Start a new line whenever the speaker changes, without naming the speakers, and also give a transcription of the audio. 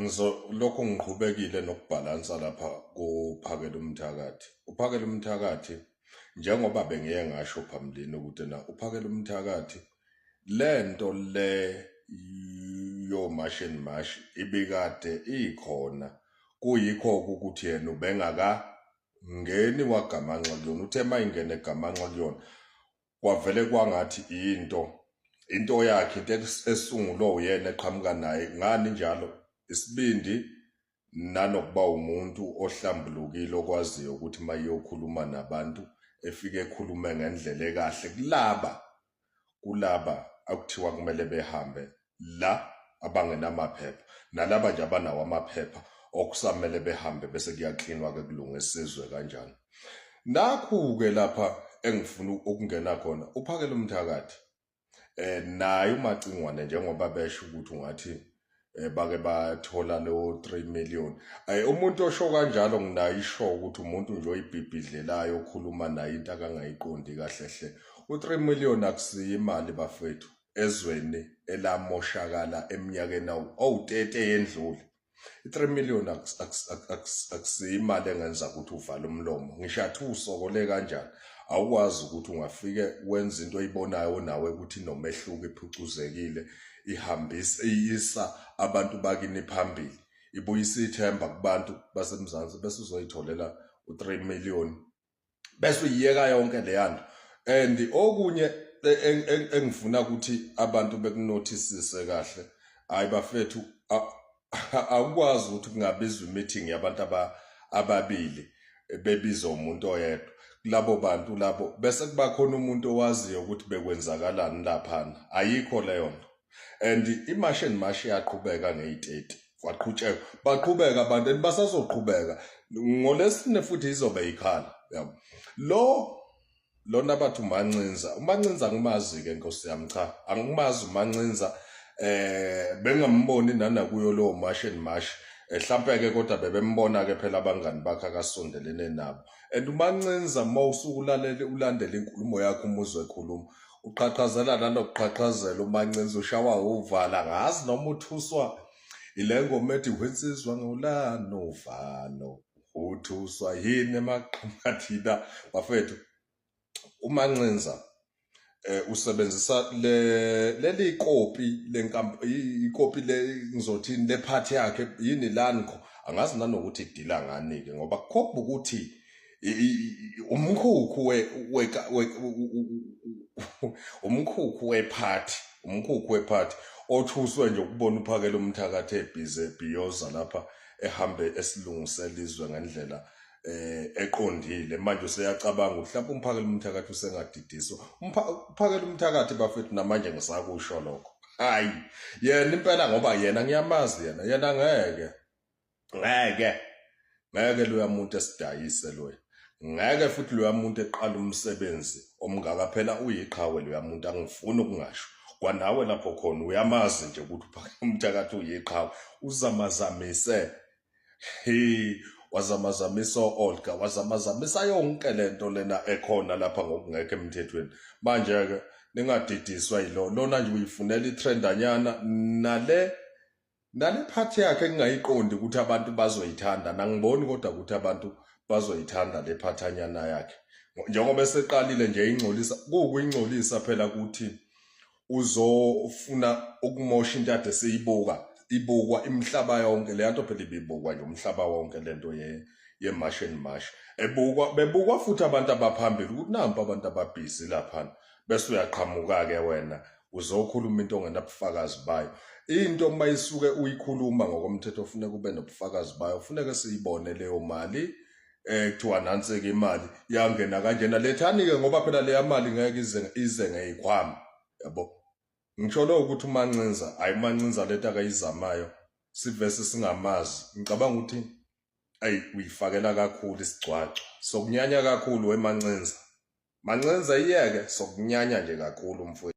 Ngizolokhu ngiqhubekile nokubhalansa lapha kuphakela umthakathi. Uphakela umthakathi njengoba bengiye ngasho phambilini ukuthi na uphakela umthakathi lento le yo-March and March ibikade ikhona kuyikho-ke ukuthi yena ubengakangeni wagamanxa kuyona uthe uma ingene egamanxa kuyona kwavele kwangathi into into yakhe into esungulwe uyena eqhamuka naye ngani njalo isibindi nanokuba umuntu ohlambulukile okwaziyo ukuthi uma eyokhuluma nabantu efike ekhulume ngendlela ekahle kulaba kulaba akuthiwa kumele behambe la abangenamaphepha nalaba nje abanawo amaphepha okusamele behambe bese kuyaklinwa ke kulunga isizwe kanjani nakhu-ke lapha engifuna ukungena khona uphakela umthakathi eh naye umacingwane njengoba besho ukuthi ungathi eh bake bathola lo 3 million ay umuntu osho kanjalo nginayo isho ukuthi umuntu nje oyibhibhidlelayo okhuluma naye into akangayiqondi kahle hle u3 million akusiyo imali bafethu ezweni elamoshakala eminyakeni awu-30 eyendlule. I-3 million akusiyo imali engenza ukuthi uvale umlomo. Ngisho athi usokole kanjani, awukwazi ukuthi ungafike wenze into oyibonayo nawe ukuthi inomehluko iphucuzekile, ihambisa iyisa abantu bakini phambili, ibuyisa ithemba kubantu baseMzansi bese uzoyitholela u-3 million bese uyiyeka yonke leya nto and okunye engifuna ukuthi abantu bekunothisise kahle hayi bafethu awukwazi ukuthi kungabizwa imeeting yabantu ababili bebiza umuntu oyedwa kulabo bantu labo bese kuba khona umuntu owaziyo ukuthi bekwenzakalani laphana ayikho leyo nto and imash and mash iyaqhubeka ngeyi-30 kwaqhutshekwa baqhubeka abantu and basazoqhubeka ngolesine futhi izobe ikhala yabo lo lona bathi umancinza umancinza angimazi-ke nkosi yami cha angimazi umancinza eh bengamboni nanakuyo lowo mash and mash mhlampe ke kodwa bebembona ke phela abangani bakhe akasondelene nabo and umancinza uma usukulalele ulandela inkulumo yakhe umuzwe ekhuluma uqhaqhazela nanokuqhaqhazela umancinza ushawa uvala ngazi noma uthuswa ile ngoma ethi wensizwa ngolano uvalo uthuswa yini emaqhamathina bafethu umancinza eh usebenzisa le leli kopi lenkamp ikopi le ngizothini le part yakhe yini lanko angazi nanokuthi idila ngani ke ngoba kukhomba ukuthi umkhukhu we umkhukhu wephathi umkhukhu wephathi othuswe nje ukubona uphakela umthakathi ebhizi ebhiyoza lapha ehambe esilungisela izwe ngendlela eh eqondile manje useyacabanga ukuthi mhlawumbe umphakela umthakathi usengadidiswa umphakela umthakathi bafethu namanje ngisakusho lokho hayi yena impela ngoba yena ngiyamazi yena yena ngeke ngeke ngeke loya muntu esidayise loya ngeke futhi loya muntu eqala umsebenzi omngaka phela uyiqhawe loya muntu angifuni ukungasho kwanawe lapho khona uyamazi nje ukuthi umthakathi uyiqhawe uzamazamise he wazamazamisa o-Olga wazamazamisa yonke lento lena ekhona lapha ngokungekho emthethweni manje-ke ningadidiswa yilo lona nje uyifunela itrendanyana nale Nale part yakhe engingayiqondi ukuthi abantu bazoyithanda nangiboni kodwa ukuthi abantu bazoyithanda le phathanyana yakhe njengoba eseqalile nje ingcolisa kuwukuyingcolisa phela ukuthi uzofuna ukumosha into ade siyibuka ibukwa imihlaba yonke le nto phela ibibukwa nje umhlaba wonke lento ye ye-march and march ebukwa bebukwa futhi abantu abaphambili ukuthi nampa abantu ababhizi laphana bese uyaqhamuka-ke wena uzokhuluma into ongenabufakazi bayo into uma isuke uyikhuluma ngokomthetho funeka ube nobufakazi bayo funeke siyibone leyo mali eh kuthiwa nansi-ke imali yangena kanjena lethani-ke ngoba phela leya mali ngeke ize ize ngeyikhwama yabo ngisho lo ukuthi umancinza hayi umancinza lento akayizamayo sivese singamazi ngicabanga ukuthi ayi uyifakela kakhulu isigcwagcwa sokunyanya kakhulu wemancinza mancinza iyeke sokunyanya nje kakhulu mfowethu.